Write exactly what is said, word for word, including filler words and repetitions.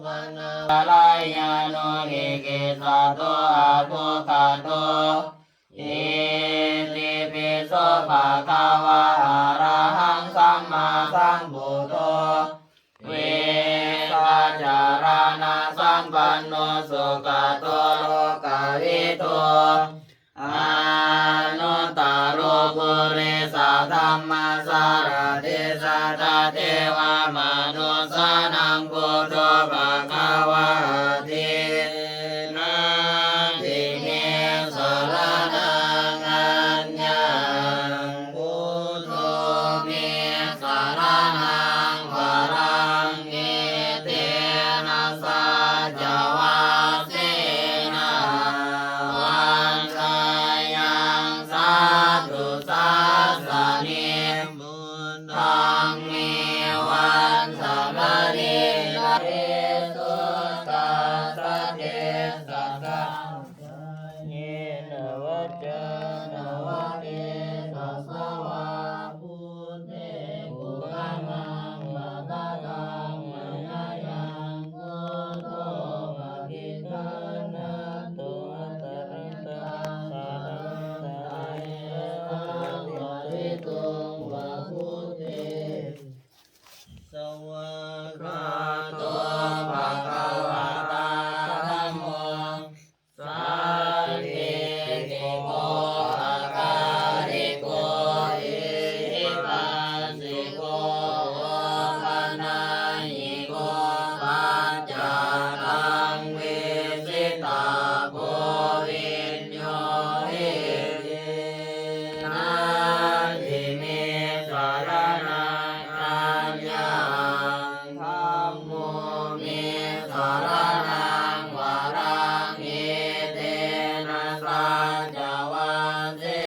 Vanappālāyānulikkhitato ābhughato. Itipi so bhagavā arahaṃ sammāsambuddho vijjācaraṇasampanno sugato lokavidū anuttaro purisadammasārathi satthā devamanussānaṃ buddho bhagavāti. Natthi me saraṇaṃ aññaṃ, buddho me saraṇaṃ varaṃ, etena saccavajjena vaḍḍheyyaṃ satthu sāsane. Buddhaṃ me vandamānena esottha satthe sadā, kāyena vācāya va cetasā vā, buddhe kukammaṃ pakataṃ mayā yaṃ, buddho paṭiggaṇhatu accayantaṃ, saraṇaṃ ṭhātu parittaṃ va buddhe. Svākkhāto bhagavatā dhammo, sandiṭṭhiko akāliko ehipassiko opanayiko paccattaṃ veditabbo viññūhīti. Natthi me saraṇaṃ aññaṃ, dhammo me saraṇaṃ